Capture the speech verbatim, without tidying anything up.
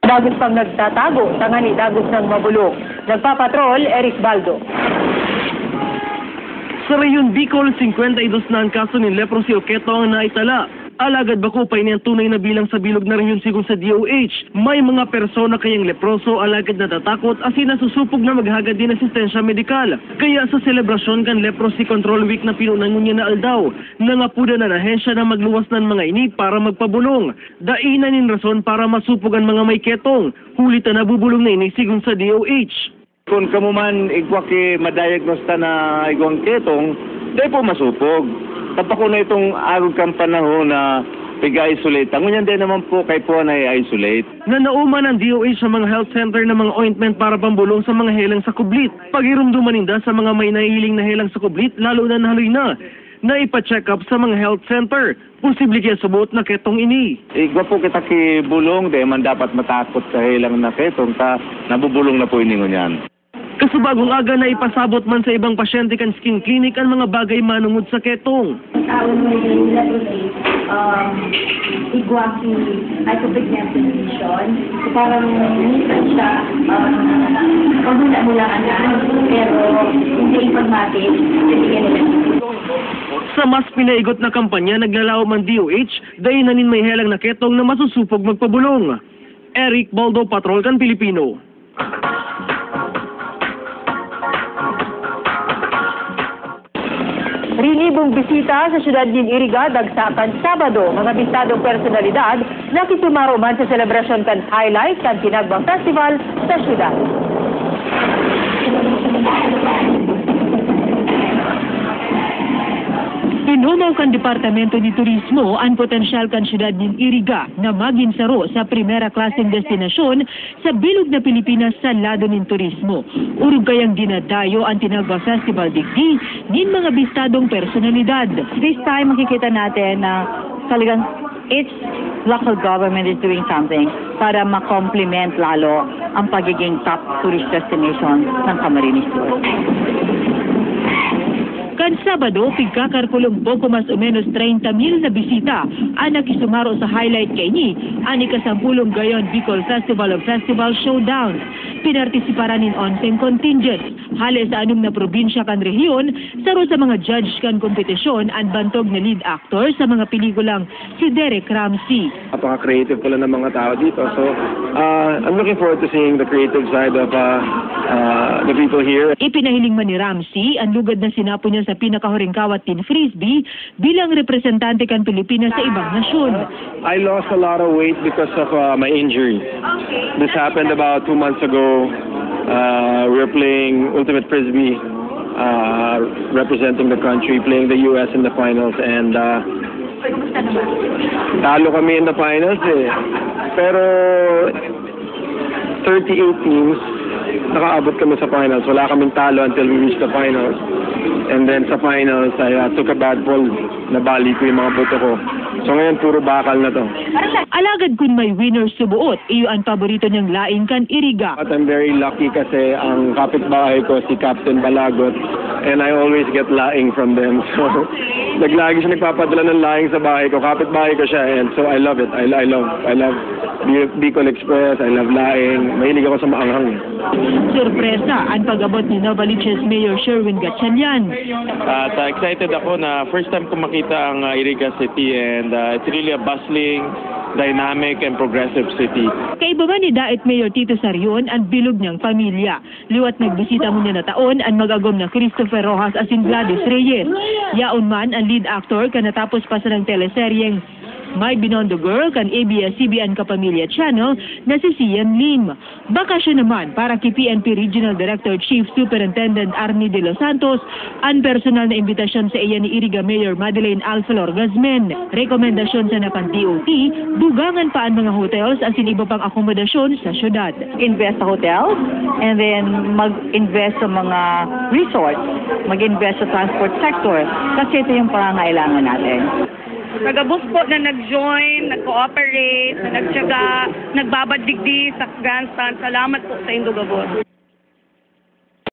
Dagos pang nagtatago, tangani dagos nang mabulong. Nagpapatrol, Eric Baldo. Sa Rehiyon Bicol, singkwenta y dos na an kaso nin leprosy o keto ang naitala. Alagad bako pa ini an tunay na bilang sa bilog na rehiyon sigon sa D O H. May mga persona kayang leproso alagad natatakot asin nasusupog na maghagad nin asistensya medikal. Kaya sa selebrasyon kan Leprosy Control Week na pinuna ngunyan na aldaw, nangapodan an ahensya na magluwas nan mga ini para magpabolong. Dai na nin rason para masupog an mga may ketong, huli ta nabubolong na ini sigon sa D O H. Kun kamo man igwa ki ma-diagnose ta na igwang ketong, dai po masupog. Tapakon na itong arog kan panahon na pig-isolate ta. Ngunyan dai naman po kaipuhan na i-isolate. Nanao man ang D O H sa mga health center ng mga ointment para pambolong sa mga helang sa kublit. Pagiromdoman ninda sa mga may nahihiling na helang sa kublit, lalo na nahaloy na, na ipa-check up sa mga health center. Posible kaya subot na ketong ini. Igwa po kita ki bolong, dai man dapat matakot sa helang na ketong, ta nabubolong na po ini ngunyan. Kasubagong aga na ipasabot man sa ibang pasyente kan skin clinic an mga bagay manongod sa ketong. Tawag mo yung leprosy, um, igwa ki hypopigmented lesion. So, parang minsan siya, um, pagmula-mulaan na, pero hindi ipagmatis, hindi ka nila. Sa mas pinaigot na kampanya, naglalaom an D O H, dai na nin may helang na ketong na masusupog magpabolong. Eric Baldo, Patrol kan Pilipino. Rinibong bisita sa siyudad nin Iriga dagsa kan Sabado, mga bistadong personalidad nakisumaro man sa selebrasyon kan highlight kan Tinagba Festival sa siyudad. Inumaw kan Departamento de Turismo an potensyal kan siyudad nin Iriga na magin saro sa primera klaseng destinasyon sa bilog na Pilipinas sa lado nin turismo. Orog kayang dinadayo an Tinagba Festival digdi nin mga bistadong personalidad. This time, makikita natin na talagang each local government is doing something para ma-complement lalo ang pagiging top tourist destination ng Camarines Sur. Kan Sabado, pigkakalkulong poko mas o menos treinta mil na bisita an nakisumaro sa highlight kaini, an ikasampulong Gayon Bicol Festival of Festival Showdown. Pinartisiparan nin onseng contingents, hale sa anom na probinsya kan rehiyon, saro sa mga judge kan kompetisyon an bantog na lead actor sa mga pelikulang si Derek Ramsey. Napaka-creative pala ng mga tao dito. So, uh, I'm looking forward to seeing the creative side of uh, uh, the people here. Ipinahiling man ni Ramsey an lugad na sinapo niya sa pinakahuring kawat nin frisbee bilang representante kan Pilipinas sa ibang nasyon. I lost a lot of weight because of uh, my injury. This happened about two months ago. Uh, we were playing Ultimate Frisbee, uh, representing the country, playing the U S in the finals, and uh, talo kami in the finals eh. Pero thirty-eight teams, nakaabot kami sa finals. Wala kaming talo until we reached the finals. And then sa finals, I uh, took a bad fall. Nabali ko yung mga buto ko. So ngayon, puro bakal na to. Alagad kun may winner suboot, iyo an paborito niyang laing kan Iriga. But I'm very lucky kasi ang kapitbahay ko si Captain Balagot, and I always get laing from them. So, naglagi siya nagpapadala ng laing sa bahay ko. Kapitbahay ko siya, and so I love it. I, I love, I love Bi- Bicol Express. I love laing. Mahilig ako sa maanghang eh. Sorpresa an pag-abot ni Novaliches Mayor Sherwin Gatchalian. At uh, excited ako na first time ko makita ang uh, Iriga City, and uh, it's really a bustling, dynamic, and progressive city. Kaiba man ni Daet Mayor Tito Sarion an bilog niyang pamilya. Liwat nagbisita ngunyan na taon an mag-agom na Christopher Roxas asin Gladys Reyes. Yaon man an lead actor kan natapos pa sanang teleseryeng My Binondo Girl kan A B S C B N Kapamilya Channel na si Sian Lim. Bakasyon naman para ki P N P Regional Director Chief Superintendent Arnie De Los Santos an personal na imbitasyon sa iya ni Iriga Mayor Madeleine Alfalor Gazmin. Rekomendasyon sana kan D O T, dugangan pa an mga hotels asin iba pang akomodasyon sa syudad. Invest sa hotels and then mag-invest sa mga resorts, mag-invest sa transport sector kasi ito yung pangangailangan natin. Nagabos po na nag-join, nag-cooperate, na nagtyaga, nagbabad digdi sa grandstand. Salamat po sa indo gabos.